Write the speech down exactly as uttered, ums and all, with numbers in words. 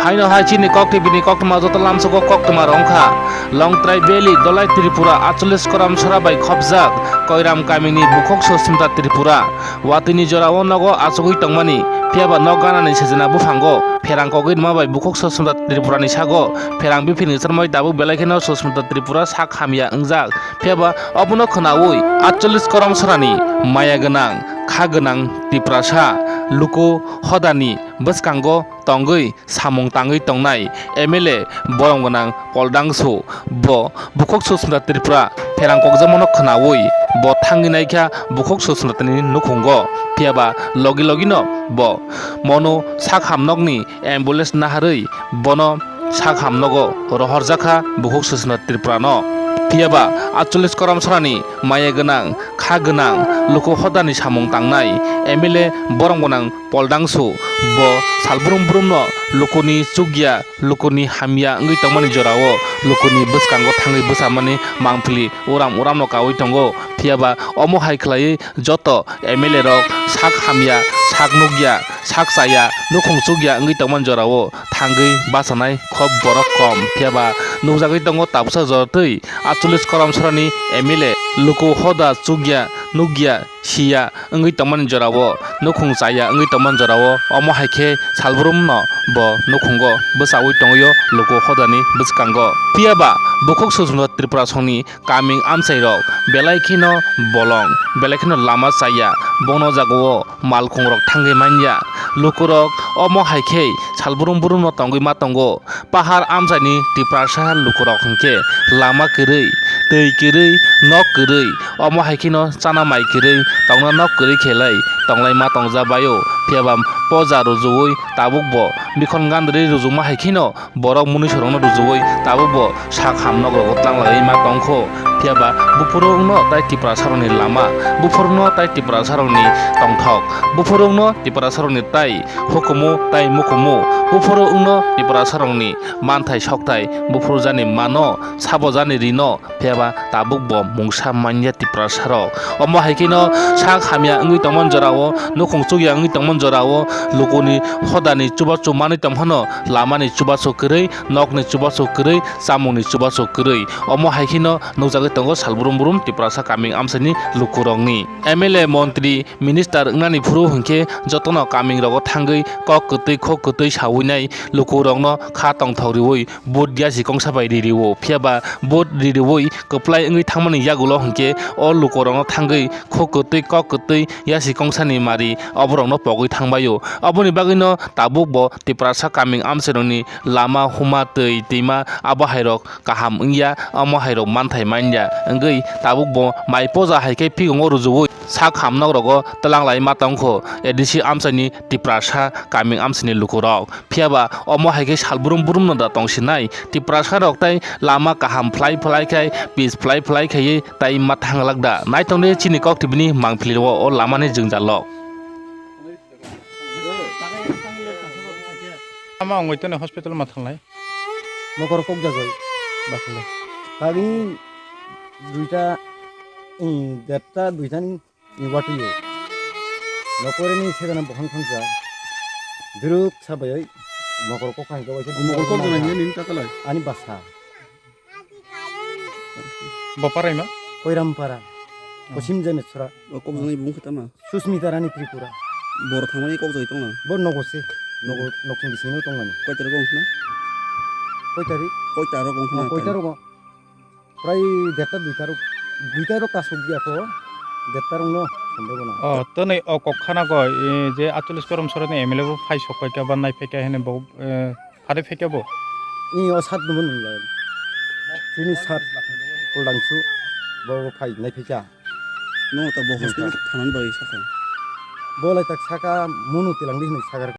Haino hai chini kok T V ni koktwma joto lamsogo koktwma rok wngkha. Longtrai Valley, Dolai Tripura, aatchollish korom sora bai khopjak Koiram kamini bukhuk Susmita Tripura. Watwini jorao nogo achugwi tongmani, phiyaba nok ganani sejena buphango pherang kogwi rwma bai bukhuk Susmita Tripurani sago pherang biphini chormai tabuk belai kheno Susmita Tripura sak hamya wngjak. Phiyaba obono khwnaui aatchollish korom sorani maya gwnang, kha gwnang Tiprasa luku hodani bwskango tongwi samung tangwi tongnai M L A borom gwnang Poldangsu bo bukhuk Susmita Tripura pherang kokjakmano khwnaui bo thangwi naikha bukhuk Susmitani nukhungo. Phiyaba logi logino bo mono sak hamnokni ambulance naharwi bono sak hamnogo rohorjakha bukhuk Susmita Tripurano. Phiyaba aatchollish korom sorani maya gwnang, kha gwnang, luku hodani samung tangnai M L A borom gwnang Poldangsu bo salbrum brumno lukuni chukya, lukuni hamya wngwi tongmani jorao lukuni bwskango thangwi bwchamani mangpili uram uramno kaui tongo. Phiyaba omo hai khlaiwi joto M L A rok sak hamya, sak nukya, sak chaya, nukhung chukya wngwi tongmani jorao thangwi bachanai khop borok kom. Phiyaba nukjagwi tongo tabuksa jora twi aatchollish korom sorani M L A luku hoda chukya, nukya, siya wngwi tongmani jorao, nukhung chaya wngwi tongmani jorao, omo hai khe salbrumno bo nukhungo bwchaui tongwio luku hodani bwskango. Phiyaba bukhuk Susmita Tripura songni kaming amchairok belai kheno bolong, belai kheno lama chaya, bono jagao malkhungrok thangwi manya. Lukurok omo hai khe salbrum brumno tongwi ma tongo. Pahar amchaini Tiprasa lukurok hinkhe lama kwrwi, twi kwrwi, nok kwrwi, omo hai kheno chana mai kwrwi tongna nok kwrwi khelai tonglai ma tongjabaio. Phiyaba poja rujuui tabukbo bikhon gandrwi rujuma hai kheno borok munuisorokno rujuui tabukbo sak ham nogrogo tlanglaiwi ma tongkho. Phiyaba buphuru wngno tai Tiprasarokni lama, buphuru wngno tai Tiprasarokni tongthok, buphuru wngno Tiprasarokni tai hukumu tai mukumu, buphuru wngno Tiprasarokni manthai sokthai buphuru jani mano, sabo jani rino, phiyaba tabukbo mungsa manya Tiprasarok. Omo hai kheno sak hamya wngwi tongmani jorao, nukhung chukya wngwi tongmani jorao, lukuni hodani chubachu manwi tongphano, lamani chubachu kwrwi, nokni chubachu kwrwi, chamungni chubachu kwrwi. Omo hai kheno nukjagwi tongo salbrum brum Tiprasa kaming amchaini lukurokni. M L A, montri, minister wngnani phuru hinkhe jotono kamingrogo thangwi kok kwtwi khok kwtwi saui nai lukurokno kha tongthok riui vote yasi kongsa bai ri rio. Phiyaba vote ri riui kwplai wngwi thangmani yagulo hinkhe o lukurokno thangwi khok kwtwi kok kwtwi yasi kongsani mari oborokno pogwi thangbaio. Oboni bagwino tabukbo Tiprasa kaming amchairokni lama huma twi twima abo hairok kaham wngya, omo hairok manthai manya wngwi tabukbo mai poja hai khe phigongo rujuui sak ham nogrogo tlanglai ma tongkho A D C amchaini Tiprasa kaming amchaini lukurok. Phiyaba omo hai khe salbrum brumno da tongsinai Tiprasarok tai lama kaham phlai phlai khai pis phlai phlai khaiwi tai ma thanglak da. Naitongdi chini kok T V ni mangpili o, o lamani jwngjal lok. Ama ongoi toni hospital ma thanglai. Mokor kok jagoi. Bakle. Tagini duita, i, derta duita ni watio. Nokore ni segana bohang khangsa. Duruk sabayoi mokor kok hai kawai. Mokor kok jagoi ni takalai. Ani basa. Bo parai ma? Koiram para. Oh. Kosim Jemetsora. O kok jagoi bung khata ma? Susmita Rani Tripura. Boro thangmani kok jagoi tongna? Bo nogo se. Nogo, nokni bisingo tongmani. Koi tarik wng khna? Koi tarik? Koi tarik wng khna? Oh, koi tarik wng. Prai derta duita rok, duita rok kasuk dia ko. Derta rok no, sambal bono. Oh, toni o kok khana ko, eh, je aatchollish korom sorani M L A bo phai sok pai ka ba nai phai ka hene bo, eh, Phari phaikhe bo? Ni o sat nungwi nungla. Chini sat Kuldangsu bo phai nai phaikha. Nung ta bo hospital thanani bagwi sakha. Bo lai tak saka munu tilangdi hinwi sagar.